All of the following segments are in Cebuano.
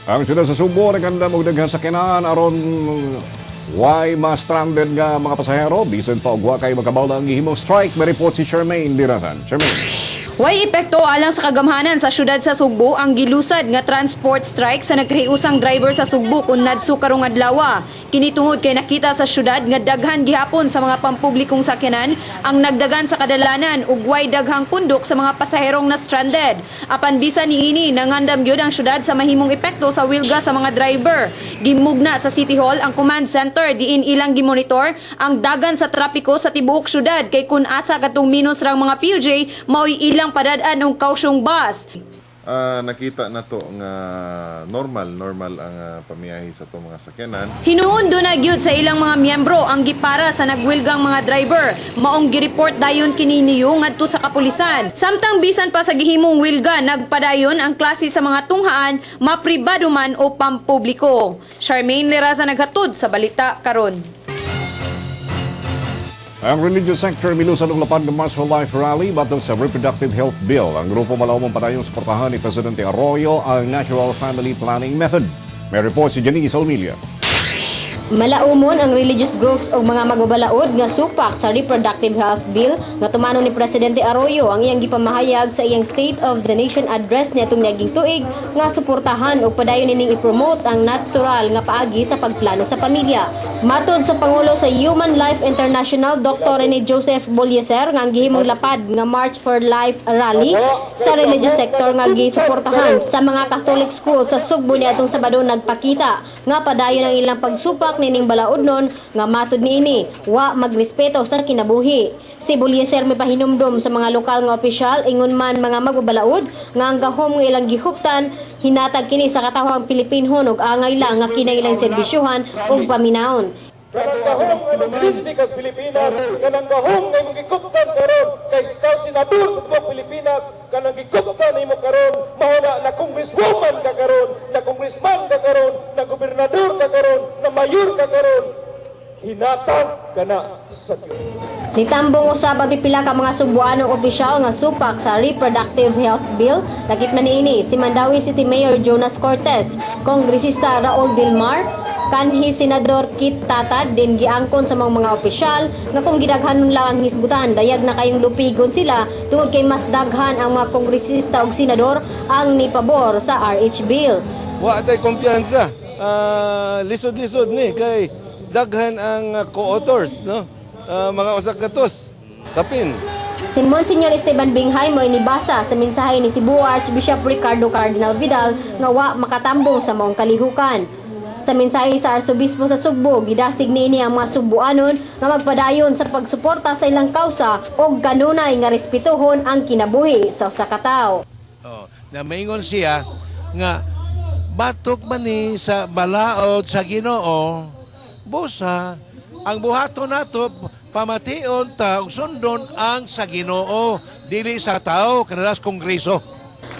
Ang syudad sa Sugbo nagandam og daghang sakyanan aron way ma-stranded nga mga pasahero bisan pa og wa kay makabawla ang gihimong strike. May report si Charmaine Dirasan. Charmaine. Way epekto alang sa kagamhanan sa syudad sa Sugbo ang gilusad nga transport strike sa nagkahiusang driver sa Sugbo kon NADSU karong adlaw. Kini tungod kay nakita sa syudad nga daghan gihapon sa mga pampublikong sakyanan ang nagdagan sa kadalanan ug way daghang pundok sa mga pasaherong na stranded. Apan bisan niini, nangandam gyud ang syudad sa mahimong epekto sa wilga sa mga driver. Gimugna sa City Hall ang command center diin ilang gimonitor ang dagan sa trapiko sa tibuok syudad kay kun asa katong minus rang mga PUJ mao'y ilang padad-an og kausyong bus. Nakita na to nga normal normal ang pamiyahe sa itong mga sakyanan. Hinuon na gyud sa ilang mga miyembro ang gipara sa nagwilgang mga driver. Maong gireport dayon kini niyo ngadto sa kapulisan. Samtang bisan pa sa gihimong wilga, nagpadayon ang klase sa mga tunghaan, mapribado man o pampubliko. Charmaine Leraza, naghatod sa balita karon. Ang religious sector milusad og lapad ng March for Life rally batok sa Reproductive Health Bill. Ang grupo malaumong padayong suportahan ni Presidente Arroyo ang Natural Family Planning Method. May report si Janice Almilia. Malaumon ang religious groups o mga magbabalaod nga supak sa Reproductive Health Bill nga tumanon ni Presidente Arroyo. Ang iyang gipamahayag sa iyang State of the Nation Address niadtong niaging tuig nga suportahan og padayon nining i-promote ang natural nga paagi sa pagplano sa pamilya. Matod sa Pangulo sa Human Life International, Dr. Rene Joseph Bolyeser, nga ang gihimong lapad nga March for Life rally sa religious sector nga gisuportahan sa mga Catholic school sa Sugbo niadtong Sabado nagpakita nga padayon ang ilang pagsupak nining balaodnon nga matod niini wa magrespeto sa kinabuhi. Si Bolyeser may pahinumdom sa mga lokal nga opisyal ingon man mga magbabalaod nga ang gahom nga ilang gihuptan hinatag kini sa katawhang Pilipinhon ug angay lang nga kinailang serbisyuhan ug paminawon. Kanang gahom nga naglinti kas Pilipinas, kanang gahom nga imong gikuptan karon kay ikaw senador sa tibuok Pilipinas, kanang gikuptan nimo karon mao na na congresswoman ka karon, na congressman ka karon, na gobernador ka karon, na mayor ka karon, hinatag ka na sa Dios. Nitambong usab ang pipila ka mga Sugbuanong opisyal nga supak sa Reproductive Health Bill. Lakip na niini si Mandaue City Mayor Jonas Cortes, Kongresista Raul Delmar, kanhi Senador Kit Tatad din. Giangkon sa mga opisyal nga kung gidaghanon lang ang hisgutan, dayag na kayong lupigon sila tungod kay mas daghan ang mga kongresista ug senador ang nipabor sa RH Bill. Wa tay kumpiyansa. Lisod-lisod ni kay daghan ang co-authors, no? Mga usak gatos. Kapin. Si Monsignor Esteban Binghay mo nibasa sa mensahe ni Cebu Archbishop Ricardo Cardinal Vidal nga wa makatambong sa maong kalihukan. Sa mensahe sa Arsobispo sa Sugbo, gidasig niini ang mga Sugbuanon nga magpadayon sa pagsuporta sa ilang kausa og kanunay nga respetuhon ang kinabuhi sa usa ka tawo. Oh, na maingon siya nga batok man ni sa balaod sa Ginoo, busa ang buhaton nato, pamation ta ug sundon ang sa Ginoo, dili sa tao kanalas kongreso.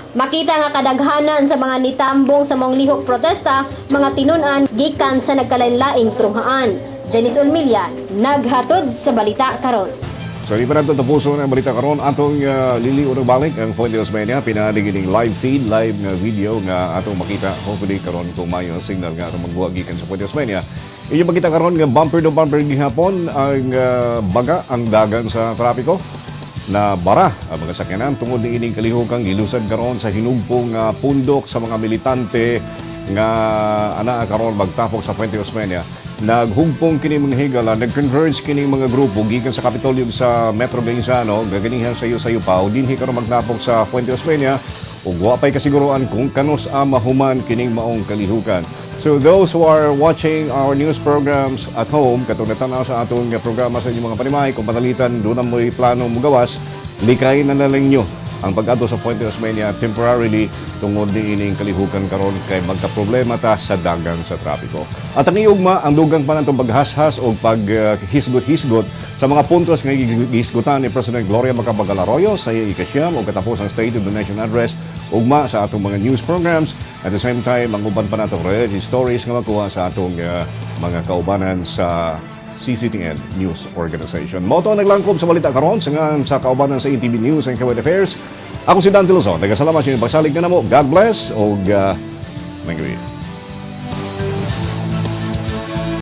Makita nga kadaghanan sa mga nitambong sa maong lihok protesta, mga tinun-an gikan sa nagkalain-laing tunghaan. Janice Ulmilia, naghatod sa balita karon. So, di pa natin tapuso ang balita karon. Atong liliw og balik ang Fuente Osmeña pinaagi ining live feed, live nga video nga atong makita hopefully karon kung mayo ang signal nga atong magbuha gikan sa Fuente Osmeña. Inyo makita karon nga bumper to bumper gihapon ang baga ang dagan sa trapiko na bara ang mga sakyanan tungod ni ining kalihokang gilusad karon sa hinugpong pundok sa mga militante nga anaa karon magtapok sa Fuente Osmeña. Naghugpong kini mga higala, nag-converge kini mga grupo gikan sa Kapitolyo sa Metro Gaisano, gaganihan sa iyo pa, dinhi karon magtapok sa Fuente Osmeña ug wa pay kasiguruan kung kanus a mahuman kining maong kalihukan. So those who are watching our news programs at home, katong natanaw sa atong programa sa inyong mga panimahay, kung panalitan doon na mo'y plano mugawas, likay na lang nyo ang pag-adto sa Fuente Osmeña temporarily tungod ni ining kalihukan karon kay magka-problema ta sa dagang sa trapiko. At ang iugma, ang dugang pa natong paghashas o paghisgot-hisgot sa mga puntos nga gihisgutan ni President Gloria Macapagal Arroyo sa iyang ikasyam o katapos ang State of the Nation Address ugma sa atong mga news programs. At the same time, ang uban pa natong reality stories nga makuha sa atong mga kaubanan sa CCTN News Organization. Mao to naglangkob sa balita karon sa ngan sa kaubanan sa ATV News and Current Affairs. Ako si Dante Luzon. Nagasalamat sa inyong pagsalig na namo. God bless og may gabi.